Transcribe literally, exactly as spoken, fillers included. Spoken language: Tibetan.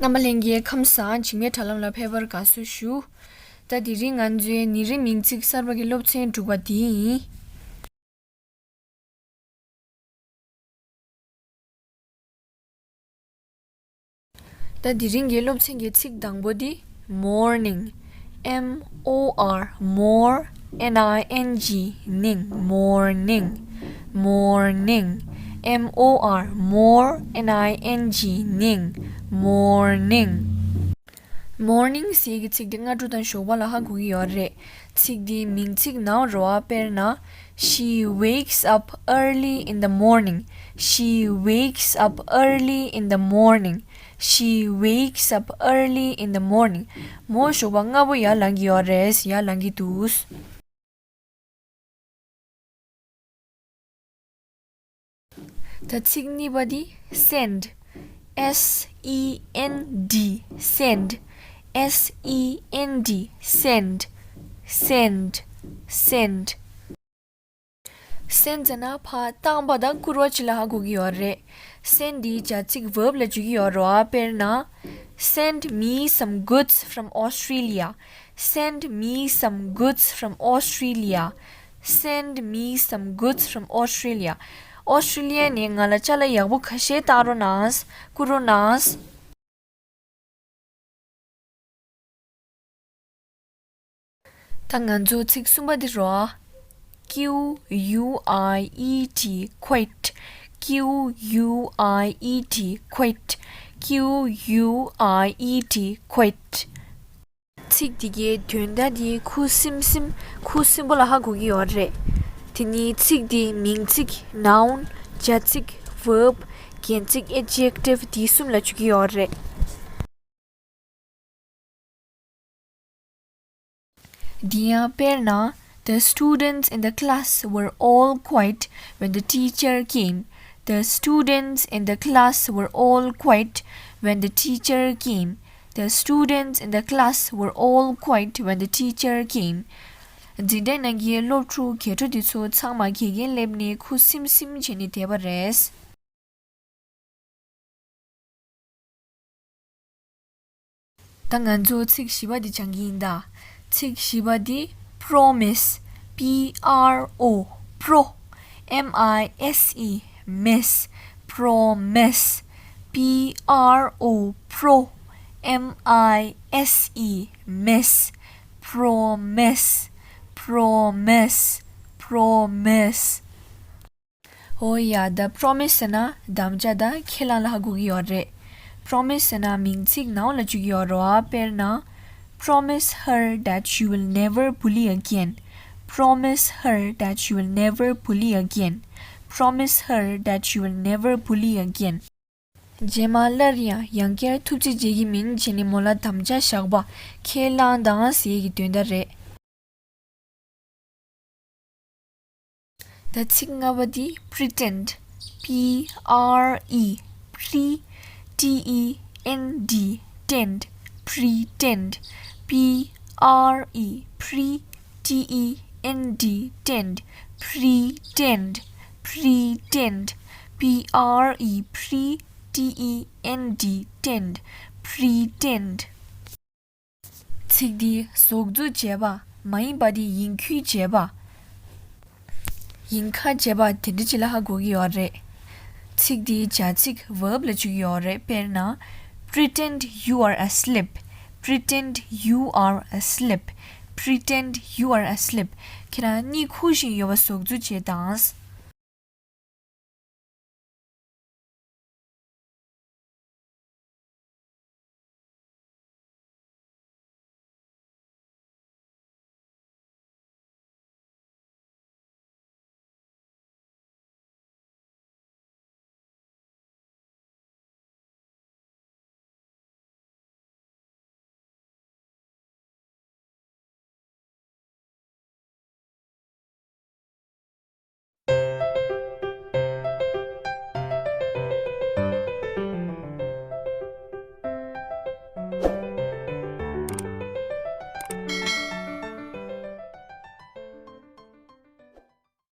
རྣམ་པ་ལྷན་རྒྱས་ཁམས་བཟང་། འཇིགས་མེད་དྲ་ལམ་ལ་ཕེབས་པར་དགའ་བསུ་ཞུ། ད་དེ་རིང་ང་ཚོའི་ཉིན་རེའི་མིང་ཚིག་གསར་པ་གི་སློབ་ཚན་དྲུག་པ་འདི་ཡིན། ད་དེ་རིང་གི་སློབ་ཚན་གྱི་ཚིག་དང་པོ་འདི་morning. M O R, more, N I N G, ning, morning. Morning. M O R, more, N I N G, ning, morning. Morning ཟེར་གྱི་ཚིག་འདི་སྔ་དྲོ་དང་ཞོགས་པ་ལ་ཧ་གོ་གི་ཡོད་རེད། ཚིག་འདི་མིང་ཚིག་ནང་རེད་བ། དཔེར་ན། She wakes up early in the morning. She wakes up early in the morning. She wakes up early in the morning. མོ་ཞོགས་པ་སྔ་པོ་ཡར་ལངས་ཀྱི་ཡོད་རེད། ཡར་ལངས་ཀྱི་འདུག་ད་ཚིག་གཉིས་པ་འདི་send. S E N D, send. S E N D, send. Send. Send. Send ཟེར་ན་ཕར་བཏང་པ་དང་བསྐུར་བ་ཅིག་ལ་ཧ་གོ་གི་ཡོད་རེད། Send འདི་བྱ་ཚིག་verb ལ་འཇུག་གི་ཡོད་རེད་བ། དཔེར་ན། Send me some goods from Australia. Send me some goods from Australia. Send me some goods from Australia. ཨོ་སི་ཊྲེ་ལི་ཡ་ནས་ང་ལ་ཅ་ལག་ཡག་པོ་ཁ་ཤས་བཏང་རོགས་གནང་། བསྐུར་རོགས་གནང་། ད་ང་ཚོ་ཚིག་གསུམ་པ་འདི་རོ། Q U I E T, quit. Q U I E T, quit. Q U I E T, quit. ཚིག་འདི་གའི་དོན་དག་འདི་ཁུ་སིམ་སིམ་ཁུ་སིམ་པོ་ལ་ཧ་གོ་གི་ཡོད་རེད། དེ་ནི་ཚིག་འདི་མིང་ཚིག་noun, བྱ་ཚིག་verb, རྒྱན་ཚིག་adjective འདི་གསུམ་ལ་འཇུག་གི་ཡོད་རེད། འདི་ཡང་དཔེར་ན། The students in the class were all quiet when the teacher came. The students in the class were all quiet when the teacher came. The students in the class were all quiet when the teacher came. འཛིན་གྲྭའི་ནང་གི་སློབ་ཕྲུག་སྒེར་འཕྲོ་འདི་ཚོ་ཚང་མ་དགེ་རྒན་སླེབས་ནས་ཁུ་སིམ་སིམ་བྱས་ནས་བསྡད་པ་རེད། ད་ང་ཚོ་ཚིག་བཞི་པ་འདི་སྦྱང་གི་ཡིན་ད། ཚིག་བཞི་པ་འདི་promise. P R O, pro. M I S E, miss. Promise. P R O, pro. M I S E, miss. Promise. Promise. Promise. ཨོ་ཡ། ད་promise ཟེར་ན་དམ་བཅའ་དང་ཁས་བླངས་ལ་ཧ་གོ་གི་ཡོད་རེད། Promise ཟེར་ན་མིང་ཚིག་ནང་ལ་འཇུག་གི་ཡོད་རེད་བ། དཔེར་ན། Promise her that you will never bully again. Promise her that you will never bully again. Promise her that you will never bully again. རྗེས་མ་སླར་ཡང་ཡང་བསྐྱར་ཐུགས་རྗེ་བྱེད་ཀྱི་མིན་བྱས་ནས་མོ་ལ་དམ་བཅའ་བཞག་པ། ཁས་བླངས་དང་ཟེར་གྱི་དོན་དག་རེད། ད་ཚིག་ལྔ་པ་འདི་pretend. P R E, pre, T E N D, tend, pretend. P R E, pre, T E N D, tend, pretend, pretend. P R E, pre, T E N D, tend, pretend. ཚིག་འདི་ཟོག་རྫུ་བྱས་པ། མ་ཡིན་པ་འདི་ཡིན་ཁུལ་བྱས་པ། ཡིན་ཁ་བྱས་པ་དེ་འདྲ་ཅིག་ལ་ཧ་གོ་གི་ཡོད་རེད། ཚིག་འདི་བྱ་ཚིག་verb ལ་འཇུག་གི་ཡོད་རེད། དཔེར་ན། Pretend you are asleep. Pretend you are asleep. Pretend you are asleep. ཁྱེད་རང་གཉིད་ཁུག་བཞིན་ཡོད་པ་ཟོག་རྫུ་བྱེད་དང་།